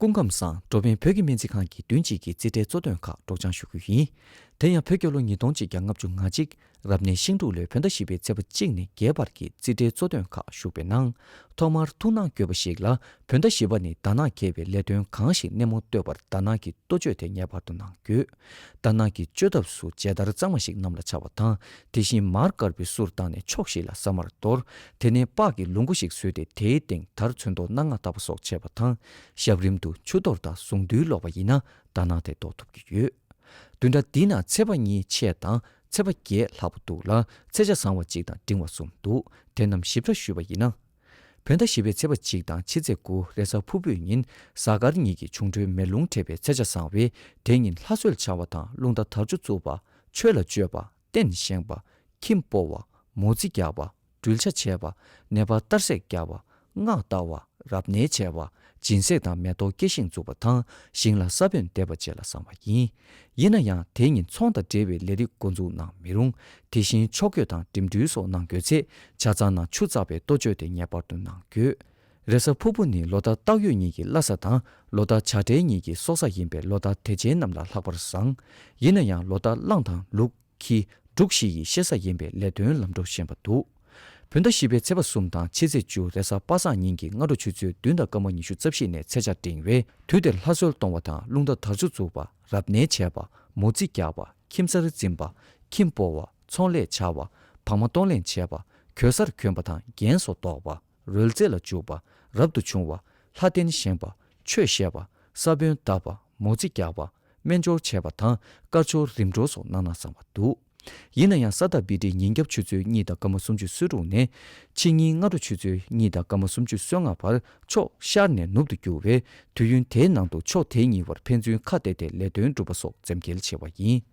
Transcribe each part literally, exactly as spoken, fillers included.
སྐུ་ཁམས་བཟང་། འགྲོ་ཕན་བོད་ཀྱི་སྨན་རྩིས་ཁང་གིས་བདུན་གཅིག་གི་རྩིས་ཁྲའི་གཙོ་དོན་ཁག་སྒྲོག་སྦྱང་ཞུ་རྒྱུ་ཡིན། དེ་ཡང་བོད་རྒྱལ་ལོ་ཉིས་སྟོང་གཅིག་བརྒྱ་ལྔ་བཅུ་ང་གཅིག་རབ་གནས་ཤིང་འབྲུག་ལོའི་བོད་ཟླ་བཞི་པའི་ཚེས་པ་གཅིག་ནས་བརྒྱད་བར་གྱི་རྩིས་ཁྲའི་གཙོ་དོན་ཁག་ཞུགས་པའི་ནང་། ཐོག་མར་ཐུགས་སྣང་དགོས་པ་ཞིག་ལ། བོད་ཟླ་བཞི་པ་ནི་དར་ནག་རྒྱས་པའི་ལས་དོན་གང་ཞིག་སྣེ་མོ་གཏོད་པར་དར་ནག་གི་གཏོ་བཅོས་དེ་ངེས་པར་དུ་གནང་དགོས། དར་ནག་གི་བཅོས་ཐབས་སུ་མཇལ་དར་གཙང་མ་ཞིག་བསྣམས་ལ་ཕྱར་བ་དང་། དེ་བཞིན་མར་དཀར་པོའི་གསུར་བཏང་ནས་ཕྱོགས་བཞི་ལ་ཟ་མར་གཏོར། དེ་ནས་སྤགས་ཀྱི་ལུག་མགོ་ཞིག་བཟོས་ཏེ་དེའི་སྟེང་དར་ཚོན་མདོག་སྣ་ལྔ་བཏགས་པ་སོགས་བྱས་པ་དང་། ཞབས་རིམ་དུ་ཆུ་གཏོར་དང་གཟུངས་འདུས་ཀློག་པ་ཡིན་ན་དར་ནག་དེ་ཟློག་ཐུབ་ཀྱི་ཡོད། བདུན་ཕྲག་འདིའི་ནང་ཚེས་པ་གཉིས་ཆད་དང་ཚེས་པ་བརྒྱད་ལྷག་པ་འདུག་ལ། ཚེས་ཆ་བཟང་བ་གཅིག་དང་འབྲིང་བ་གསུམ་འདུག་དེ་རྣམས་ཞིབ་ཕྲ་ཞུས་པ་ཡིན་ན། བོད་ཟླ་བཞི་པའི་ཚེས་པ་གཅིག་དང་ཕྱི་ཚེས་དགུ་རེས་གཟའ་ཕུར་བུའི་ཉིན་གཟའ་སྐར་གཉིས་ཀྱི་འབྱུང་འཕྲོད་མེ་རླུང་འཕྲད་པའི་ཚེས་ཆ་བཟང་བས། དེ་ཉིན་ལྷ་གསོལ་བྱ་བ་དང་རླུང་རྟ་དར་ལྕོག་བཙུགས་པ། ཆོས་ལ་སྤྱོད་པ། རྟེན་བཞེངས་པ། ཁྱིམ་སྤོ་བ། མོ་རྩིས་རྒྱག་པ། སྦྲུལ་ཆ་བྱས་པ། ནད་པར་གཏར་སྲེག་རྒྱག་པ། སྔགས་བཏགས་པ། རབ་གནས་བྱས་པ། སྦྱིན་སྲེག་དང་མེ་ཏོག་སྐྱེ་ཤིང་བཙུགས་པ་དང་ཞིང་ལ་ས་བོན་འདེབས་པ་བཅས་ལ་བཟང་བ་ཡིན། ཡིན་ན་ཡང་དེ་ཉིན་ཚོང་དང་འབྲེལ་བའི་ལས་རིགས་འགོ་འཛུགས་གནང་མི་རུང་། དེ་བཞིན་ཕྱོགས་བགོས་དང་འགྲིམ་འགྲུལ་སོགས་གནང་དགོས་ཚེ་ཇ་ཚང་ནང་ཆུ་བཙགས་པའི་གཏོ་བཅོས་དེ་ངེས་པར་དུ་གནང་དགོས། རེས་གཟའ་ཕུར་བུ་ནི་ལོ་ཟླ་སྟག་ཡོས་གཉིས་ཀྱི་བླ་གཟའ་དང་ལོ་ཟླ་བྱ་སྤྲེལ་གཉིས་ཀྱི་སྲོག་གཟའ་ཡིན་པས་ལོ་ཟླ་དེ་ཆའི་རྣམས་ལ་ལྷག་པར་བཟང་། ཡིན་ན་ཡང་ལོ་ཟླ་གླང་དང་ལུག་ཁྱི། འབྲུག་བཞི་ཡི་གཤེད་གཟའ་ཡིན་པས་ལས་དོན་ལམ་འགྲོ་ཞན་པ་འདུག་བོད་ཟླ་བཞི་པའི་ཚེས་པ་གསུམ་དང་ཕྱི་ཚེས་བཅུ་རེས་གཟའ་པ་སངས་ཉིན་གྱི་སྔ་དྲོ་ཆུ་ཚོད་བདུན་དང་སྐར་མ་ཉི་ཤུ་རྩ་བཞི་ནས་ཚེས་ཆ་འབྲིང་བས། དུས་དེར་ལྷ་གསོལ་གཏོང་བ་དང་རླུང་རྟ་དར་ལྕོག་བཙུགས་པ། རབ་གནས་བྱས་པ། མོ་རྩིས་རྒྱག་པ། ཁྱིམ་གསར་འཛིན་པ། ཁྱིམ་སྤོ་བ། ཚོང་ལས་བྱ་བ། བག་མ་གཏོང་ལེན་བྱས་པ། གོས་གསར་གྱོན་པ་དང་རྒྱན་སོགས་འདོགས་པ། རོལ་རྩེད་ལ་འཇུག་པ། རབ་ཏུ་བྱུང་བ། ལྷ་རྟེན་བཞེངས་པ། ཆོས་བཤད་པ། ས་བོན་བཏབ་པ། མོ་རྩིས་རྒྱག་པ། སྨན་སྦྱོར་བྱས་པ་དང་དཀར་ཕྱོགས་རིམ་གྲོ་སོགས་གནང་ན་བཟང་བ་འདུག་ཡིན་ན་ཡང་ས་བདག་བི་ཏི་ཉིན་རྒྱབ་ཆུ་ཚོད་གཉིས་དང་སྐར་མ་སུམ་ཅུ་སོ་དྲུག་ནས་ཕྱི་ཉིན་སྔ་དྲོ་ཆུ་ཚོད་གཉིས་དང་སྐར་མ་སུམ་ཅུ་སོ་ལྔ་བར་ཕྱོགས་ཤར་ནས་ནུབ་ཏུ་རྒྱུ་བས། དུས་ཡུན་དེའི་ནང་དུ་ཕྱོགས་དེ་གཉིས་བར་ཕན་ཚུན་ཁ་གཏད་དེ་ལས་དོན་སྒྲུབ་པ་སོགས་འཛེམ་དཀྱེལ་ཆེ་བ་ཡིན།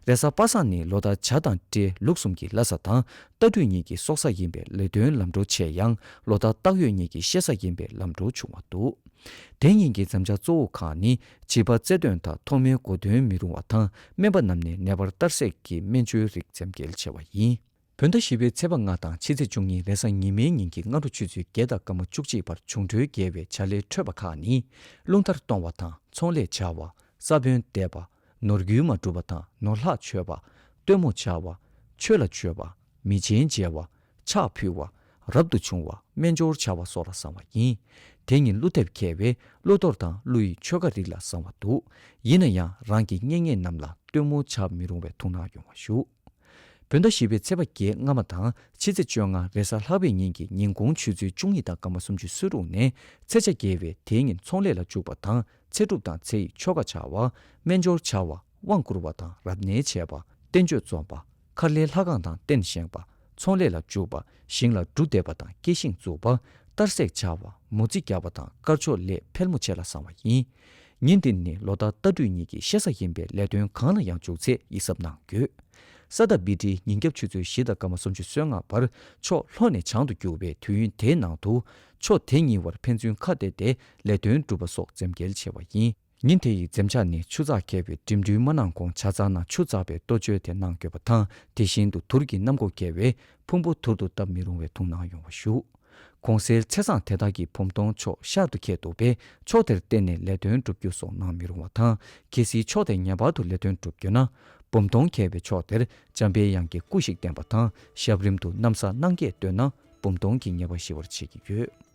རེས་གཟའ་པ་སངས་ནི་ལོ་ཟླ་བྱ་དང་སྤྲེལ་ལུག་གསུམ་གྱི་བླ་གཟའ་དང་རྟ་སྦྲུལ་གཉིས་ཀྱི་སྲོག་གཟའ་ཡིན་པས་ལས་དོན་ལམ་འགྲོ་ཆེ་ཡང་ལོ་ཟླ་སྟག་ཡོས་གཉིས་ཀྱི་གཤེད་གཟའ་ཡིན་པས་ལམ་འགྲོ་ཆུང་བ་འདུག་དེ་ཉིན་གྱི་འཛེམ་བྱ་གཙོ་བོ་ཁག་ནི་བྱིས་པ་རྩེད་འདོན་དང་ཐོག་མའི་མགོ་འདོན་མི་རུང་བ་དང་སྨན་པ་རྣམས་ནས་ནད་པར་གཏར་སྲེག་གི་སྨན་བཅོས་རིགས་འཛེམ་དཀྱེལ་ཆེ་བ་ཡིན། བོད་ཟླ་བཞི་པའི་ཚེས་པ་ལྔ་དང་ཕྱི་ཚེས་བཅུ་གཉིས་རེས་གཟའ་ཉི་མའི་ཉིན་གྱི་སྔ་དྲོ་ཆུ་ཚོད་བརྒྱད་དང་སྐར་མ་བཅུ་གཅིག་བར་འབྱུང་འཕྲོད་རྒྱས་པའི་བྱ་ལས་འཕྲོས་པ་ཁག་ནི། རླུང་རྟར་གཏོང་བ་དང་ཚོང་ལས་བྱ་བ། ས་བོན་འདེབས་པ། ནོར་རྒྱུན་མ་འགྲུབ་པ་དང་ནོར་ལྷག་ཆོད་པ། སྟོན་མོ་བྱ་བ། ཆོས་ལ་བཅོལ་བ། མི་ཆེན་མཇལ་བ། ཕྱག་ཕུལ་བ། རབ་ཏུ་བྱུང་བ། སྨན་སྦྱོར་བྱ་བ་སོགས་ལ་བཟང་བ་ཡིན། དེ་ཉིན་ཀླུ་འདེབས་མཁས་པས་ཀླུ་གཏོར་དང་ཀླུ་ཡི་ཆོ་ག་རིགས་ལ་བཟང་བ་འདུག་ཡིན་ན་ཡང་རང་གི་གཉེན་ཉེ་རྣམས་ལ་སྟོན་མོ་བྱ་མི་རུང་བའི་ཐུགས་སྣང་ཡོང་བ་ཞུ། བོད་ཟླ་བཞི་པའི་ཚེས་པ་བརྒྱད་སྔ་མ་དང་ཕྱི་ཚེས་བཅོ་ལྔ་རེས་གཟའ་ལྷག་པའི་ཉིན་གྱི་ཉིན་གུང་ཆུ་ཚོད་བཅུ་གཉིས་དང་སྐར་མ་སུམ་ཅུ་སོ་དྲུག་ནས་ཚེས་ཆ་རྒྱས་པས་དེའི་ཉིན་ཚོང་ལས་ལ་འཇུག་པ་དང་ཚེ་སྒྲུབ་དང་ཚེ་ཡི་ཆོ་ག་བྱ་བ། སྨན་སྦྱོར་བྱ་བ། དབང་བསྐུར་བ་དང་རབ་གནས་བྱས་པ། བསྟན་བཅོས་རྩོམ་པ། མཁར་ལས་ལྷ་ཁང་དང་རྟེན་བཞེངས་པ། ཚོང་ལས་ལ་འཇུག་པ། ཞིང་ལ་འབྲུ་འདེབས་པ་དང་སྐྱེ་ཤིང་བཙུགས་པ། གཏར་སྲེག་བྱ་བ། མོ་རྩིས་རྒྱག་པ་དང་དཀར་ཕྱོགས་ལས་འཕེལ་མོ་ཆེ་ལ་བཟང་བ་ཡིན། ཉིན་འདི་ནི་ལོ་ཟླ་རྟ་སྦྲུལ་གཉིས་ཀྱི་གཤེད་གཟའ་ཡིན་པས་ལས་དོན་གང་ལ་ཡང་འཇུག་ཚེ་ཡིད་གཟབ་གནང་དགོས། ས་བདག་བི་ཏི་ཉིན་རྒྱབ་ཆུ་ཚོད་བཞི་དང་སྐར་མ་སུམ་ཅུ་སོ་ལྔ་བར་ཕྱོགས་ལྷོ་ནས་བྱང་དུ་རྒྱུ་བས་དུས་ཡུན་དེའི་ནང་དུ་ཕྱོགས་དེ་གཉིས་བར་ཕན་ཚུན་ཁ་གཏད་དེ་ལས་དོན་སྒྲུབ་པ་སོགས་འཛེམ་དཀྱེལ་ཆེ་བ་ཡིན། ཉིན་དེ་ཡི་འཛེམ་བྱ་ནི་ཆུ་ཚགས་མཁས་པས་འགྲིམ་འགྲུལ་མ་གནང་གོང་ཇ་ཚང་ནང་ཆུ་བཙགས་པའི་གཏོ་བཅོས་དེ་གནང་དགོས་པ་དང་དེ་བཞིན་དུ་དུར་གྱི་གནམ་སྒོ་བཀལ་བས་ཕུང་པོ་དུར་དུ་བཏབ་མི་རུང་བའི་ཐུགས་སྣང་ཡོང་བ་ཞུ། གོང་གསལ་ཚེས་བཟང་དེ་དག་གི་བུམ་སྟོང་ཕྱོགས་ཤར་དུ་འཁེལ་འདུག་པས་ཕྱོགས་དེར་བརྟེན་ནས་ལས་དོན་སྒྲུབ་རྒྱུ་སོགས་གནང་མི་རུང་བ་དང་གལ་སྲིད་ཕྱོགས་དེར་ངེས་པར་དུ་ལས་དོན་སྒྲུབ་དགོས་ན་བུམ་སྟོང་འཁེལ་བའི་ཕྱོགས་དེར་འཇམ་པའི་དབྱངས་ཀྱི་སྐུ་ཞིག་བསྟན་པ་དང་ཞབས་རིམ་དུ་ན་བཟའ་གནང་སྐྱེས་བཏོན་ན་བུམ་སྟོང་གི་ངེས་པ་ཞི་བར་བྱེད་ཀྱི་ཡོད།